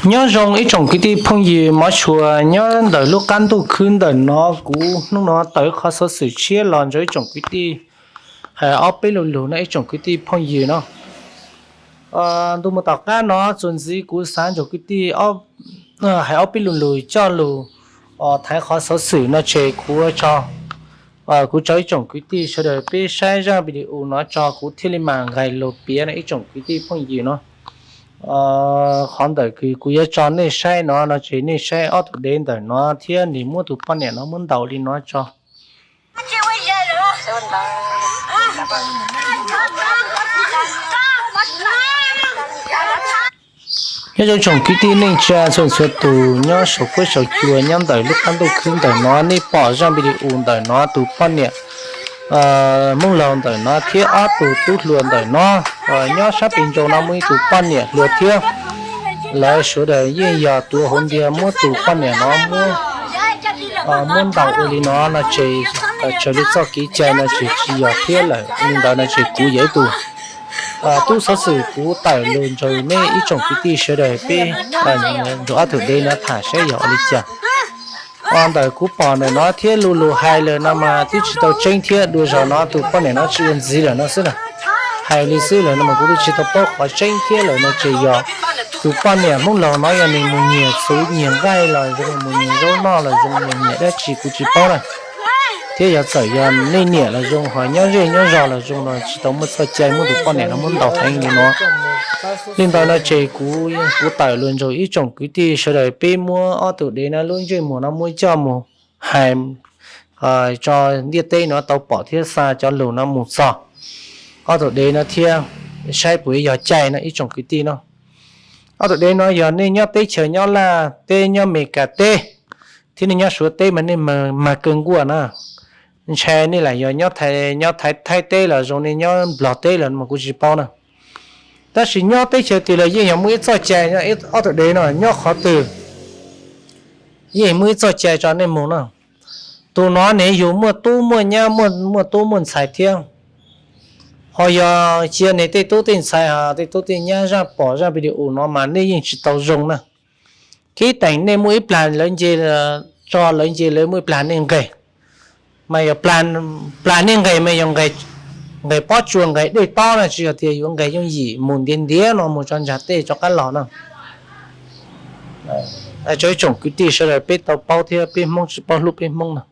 Nyob zoo ib tsoom kwv tij phooj ywg mov tshua nyob ntawm lub qab ntuj khwb ntawm no, kuv hnub no tawm qhov xov xwm tshiab los nrog ib tsoom kwv tij hais ob peb lo lus no ib tsoom kwv tij phooj ywg no. Ntu mus tom qab no txuas ntxiv kuv xav nrog kwv tij hais ob peb lo lus coj lus thaiv qhov xov xwm no ces kuv, kuv tso ib tsoom kwv tij sawv daws peb saib zaj video no tso kuv thiaj li mam nqes los piav no ib tsoom kwv tij phooj ywg no. Qhov ntawm kuv yuav tso nej saib no no ces nej saib ob tug dev ntawm no thiab nws muab tus poj niam no muab ntaus li no tso. Nyob zoo tsoom kwv tij neej tsa txhua txhua tus nyob saum huab saum cua nyob ntawm lub qab ntuj khwb ntawm no, nej pom zaj video ntawm no tus poj niam Hmoob laus ntawm no thiab ob tug tub hluas ntawm no nyob sab pem ntsoo no muaj ib tug poj niam hluas thiab. Lawv sawv daws yeej yog tuav hauv ntiag muab tus poj niam no muab, muab ntaus ua li no no ces raws li txoj kev cai no ces tsis yog thiab lawm. Li ntawd no ces kuv yog ib tug tub xov xwm kuv tawm los nrog nej ib tsoom kwv tij sawv daws peb nrog ob tug dev no tham saib yog ua li cas. Ntawm kuv pom ntawm no thiab lus lus hais lawm no mas twb tsis tau tseeb thiab, dua zaum no tus poj niam no tsis ua ntxiv lawm no xwb na. Hais li xwb lawm no mas kuv twb tsis tau paub qhov tseeb thiab lawm no ces yog tus poj niam Hmoob laus no yog nws mus nyiag txhuv nyiag nqaij los zoo, mus nyiag zaub noj los zoo, mus nyiag dab tsi kuv tsis paub na. Thiab yog txawm yog nej niam los zoo, ho nyob zej nyob zos los zoo los tsis tau muaj txoj cai muab tus poj niam no muab ntaus heev li no. Li ntawd no ces kuv, kuv tawm los nrog ib tsoom kwv tij sawv daws peb muab ob tug dev no lub ntsej muag no muab coj mus hais tso ntiaj teb no tau pom thiab xa cov lus no mus txog ob tug dev no thiab saib puas yog cai no ib tsoom kwv tij no. Ob tug dev no yog nej nyob teb chaws nyob Laj teb, nyob Meskas teb, thiab nej nyob Suav teb mas nej mag kawg nkaus na. Ntshai nej lam yog nyob Thaib teb los zoo, nej nyob Nplog teb los mas kuv tsis paub na. Tab sis nyob teb chaws twg los yeej yog muaj ib txoj cai, ob tug dev no nyob qhov twg yeej muaj ib txoj cai tso nej mus na. Tus no nws yug muaj tub muaj nyab, muaj tub muaj ntxhais thiab. Ho yog cia nws tej tub tej ntxhais, tej tub tej nyab zaj pom zaj video no mas nej yeej tsis tau zoo na. Kev teem nej muaj ib plag lawv nce, tso lawv nce, lawv muaj ib plag nej nqes. Mas yog plag nej nqes mas yog nqes pob tsuas nqes dej tob na, tsis yog tias yuav nqes yooj yim mus ntiav ntiav no mus tso ntsa tej tso qab los no. Tso ib tsoom kwv tij sawv daws peb tau paub thiab, peb Hmoob tsis paub hlub peb Hmoob no.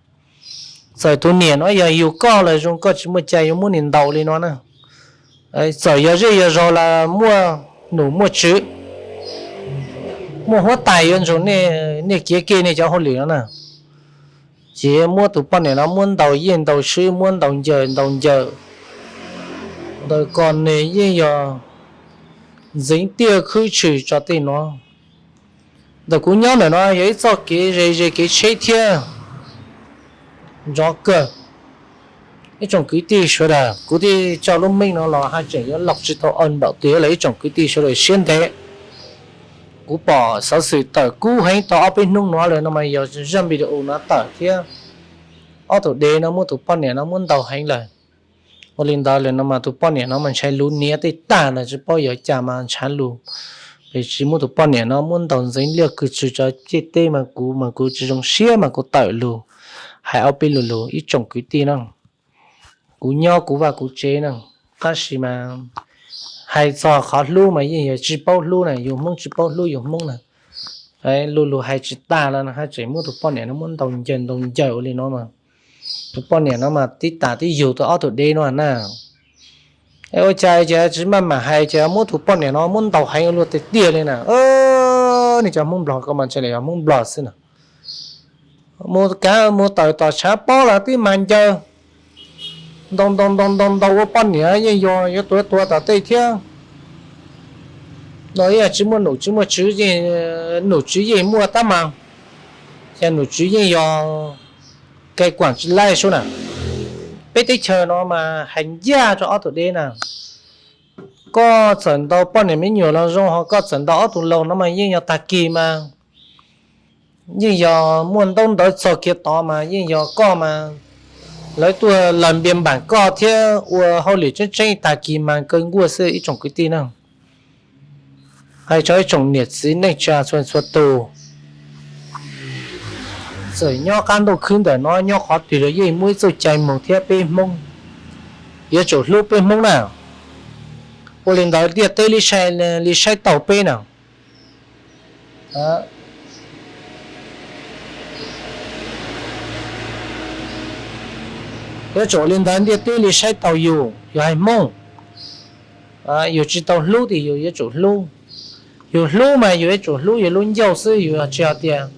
Txawm tus niam no yog yug koj los zoo, koj tsis muaj cai yuav muab nws ntaus li no na. Txawm yog zej yog zos los muaj num muaj tswv, muaj huab tais yuav ntsoog nej kiav kiag nej cov hauj lwm no na. Ces muab tus poj niam no muab ntaus yeej ntaus swb, muab ntaus ncaws ntaus ncaws, ntawm kom nws yeej yog ntxeev tiaj khwb tshwm tso tej no. Ntawm kuv nyob ntawm no yog ib txoj kev ze ze kev tsheb thiab nrov kawg. Ib tsoom kwv tij sawv daws, kuv thiaj tso lub meej no los haj tseem yuav los tsis tau npaum twg lawm ib tsoom kwv tij sawv daws siab ntev. Kuv pom xov xwm tawm kub heev tau ob peb hnub no lawm no mas yog zaj video no tawm thiab ob tug dev no muab tus poj niam no muab ntaus heev lawm. Ua li ntawd lawm no mas tus poj niam no mas ntshai lus niam tej tag no tsis paub yog cas mas ntshav lus, es tsis muab tus poj niam no muab ntaus ntxeev liaj kws tshwm tso ciaj teb mas kuv mas kuv tsis zoo siab mas kuv tawm lus hais ob peb lo lus ib tsoom kwv tij no. Kuv nyob kuv vaj kuv tsev no, tab sis mas hais txog qhov hlub mas yeej yog tsis paub hlub na, yus Hmoob tsis paub hlub yus Hmoob na. Lu lus hais tsis tag los no haj tseem muab tus poj niam no muab ntaus ncaws ntaus ncaws ua li no mas. Tus poj niam no mas tib tas tib yug tau ob tug dev no na. Ua cas ces tsis maj mam hais ces muab tus poj niam no muab ntaus heev ua luaj tiag tiag li na. Nej cov Hmoob Nplog ko mas ntshe lam yog Hmoob Nplog xwb na. Mus kav mus tawm tom tshav pob los twb mag ncaws, ntaus ntaus ntaus ntaus ntaus ua poj niam yeej yog yuav tuav tuav tom tej thiab. No ib yam tsis muaj num tsis muaj tswv, num tswv yeej muaj tab mas, ces num tswv yeej yog kais kuam tsis laij sub na. Peb teb chaws no mas hais ncaj rau ob tug dev na, koj txawm ntaus poj niam me nyuam los zoo, ho koj txawm ntaus ob tug laus no mas yeej yog tag kis mas yeej yog muaj ntaub ntawv txog kiag tod mas yeej yog koj mas Lawv tuaj lawv npias npam koj thiab ua hauj lwm tseeb tseeb tag kis mas kaw nkuaj xwb ib tsoom kwv tij na. Hais rau ib tsoom niam txiv neej tsa txhua txhua tus, txawm nyob qab ntuj khwb ntawm no nyob qhov twg los yeej muaj ib txoj cai mus thiab peb Hmoob yuav tsum hlub peb Hmoob na. Ua li ntawd ntiaj teb li saib taus peb na. Yuav tsum li ntawd ntiaj teb li saib taus yus, yus hais Hmoob. Yus tsis tau hlub tias yus yuav tsum hlub. Yus hlub mas yus yuav tsum hlub yus lub ncauj xwb, yus tsis hais tias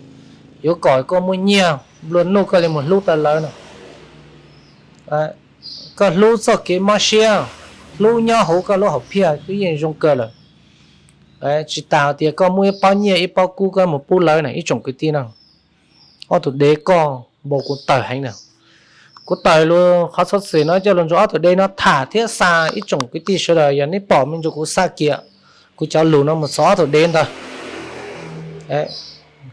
yuav kom koj muaj nyiaj nplua nuj koj li mus hlub tau lawv no. Koj hlub txoj kev mob siab, hlub nyob hauv koj lub hauv phiaj twb yeej zoo kawg lawm. Tsis tas hais tias koj muaj ib pob nyiaj ib pob kub koj mus pub lawv na ib tsoom kwv tij no. Ob tug dev koj npau kuv tawm heev na. Kuv tawm lus qhov xov xwm no coj los rau ob tug dev no tham thiab xa ib tsoom kwv tij sawv daws, yog neb pom me ntsis kuv xa kiag kuv cov lus no mus txog ob tug dev ntawd.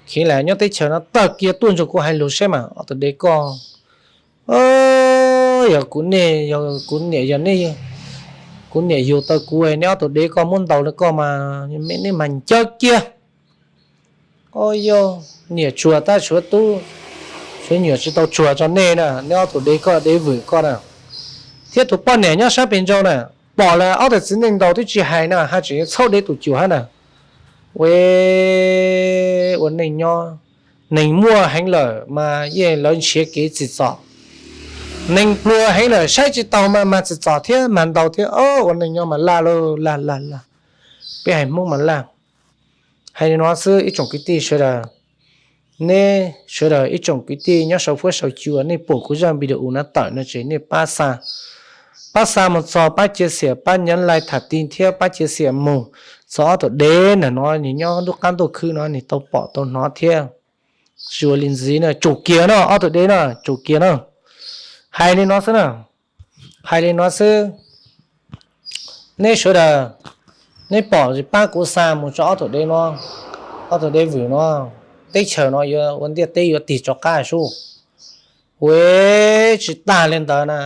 Khiv lam nyob teb chaws no tawm kiag tuaj nrog kuv hais lus seb mas ob tug dev koj. Yog kuv niam, yog kuv niam, yog nej, kuv niam yug tau kuv, neb ob tug dev koj muab ntaus li koj mas nej mas ncawg kiag. Yog niam tsuag tab suav tub, suav nyuam tsis tau tsuag rau nej na, neb ob tug dev koj dev vwm koj na, thiab tus poj niam nyob sab pem nrau na, pom lawm ob tug txiv neej ntaus twb tsis hais na, haj tseem yuav txhaub dev tus cuam hab na. Ua, ua neej nyob, neeg muaj heev lawm mas yeej lawv nrhiav kev tsim txom. Neeg pluag heev lawm saib tsis taus mas mag tsim txom thiab mag ntaus thiab, ua neej nyob mas laj lauj, laj laj laj. Peb haiv Hmoob mas laj. Hais li no xwb ib tsoom kwv tij sawv daws, neb sawv daws ib tsoom kwv tij nyob saum huab saum cua nej pom kuv zaj video no tawm no ces nej pab xa, pab xa mus txog, pab cia xiam, pab nyav lais tham ti thiab pab cia xiam mus txog ob tug dev na no, nws nyob lub qab ntuj khwb no nws tau pom tau hnov thiab. Tsis ua li ntxiv na, tsum kiag no ob tug dev no, tsum kiag no. Hais li no xwb na, hais li no xwb. Neb sawv daws, neb pom es pab kuv xa mus rau ob tug dev no, ob tug dev vwm no, teb chaws no yuav ua ntiaj teb yuav tig rov qab sub. Ua, tsis tas li ntawd na,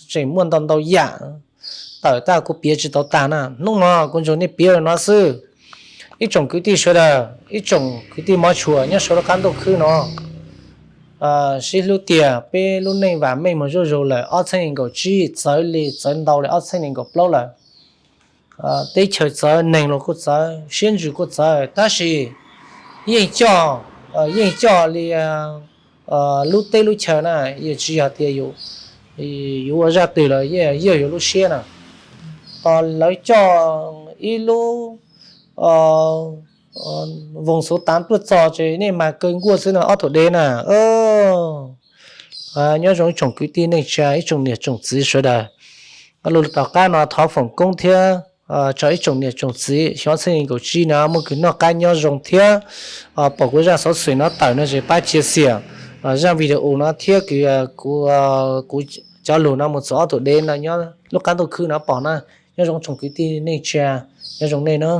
tseem muaj ntau ntau yam tawm tag kuv piav tsis tau tag na, hnub no kuv nrog nej piav li no xwb. Ib tsoom kwv tij sawv daws, ib tsoom kwv tij mov tshua nyob saum lub qab ntuj khwb no, sib hlub tiag, peb lub neej vam meej mus zuj zus lawm, ob txhiab nees nkaum tsib txawv li txawv ntau li ob txhiab nees nkaum plaub lawm. Teb chaws txawv, neeg los kuj txawv, siab ntsws kuj txawv, tab sis yeej coj, yeej coj li lub teb lub chaw na, yeej tsis yog tias yuav ua zaj twg los yeej yog yuav lub siab na. Tos lawv coj ib lub voos xuv tav tuaj txog ces nej mas kaw nkuaj xwb no ob tug dev na. Nyob zoo ib tsoom kwv tij neej tsa, ib tsoom niam tsoom txiv sawv daws. Lus tom qab no thov foom koob thiab rau ib tsoom niam tsoom txiv xyoo ob txhiab nees nkaum tsib no muaj kws noj qab nyob zoo thiab pom kuv zaj xov xwm no tawm no ces pab cia xiam zaj video no thiab kws kuv cov lus no mus txog ob tug dev no nyob lub qab ntuj khwb no pom na. Nyob zoo tsoom kwv tij neej tsa, nyob zoo nej na.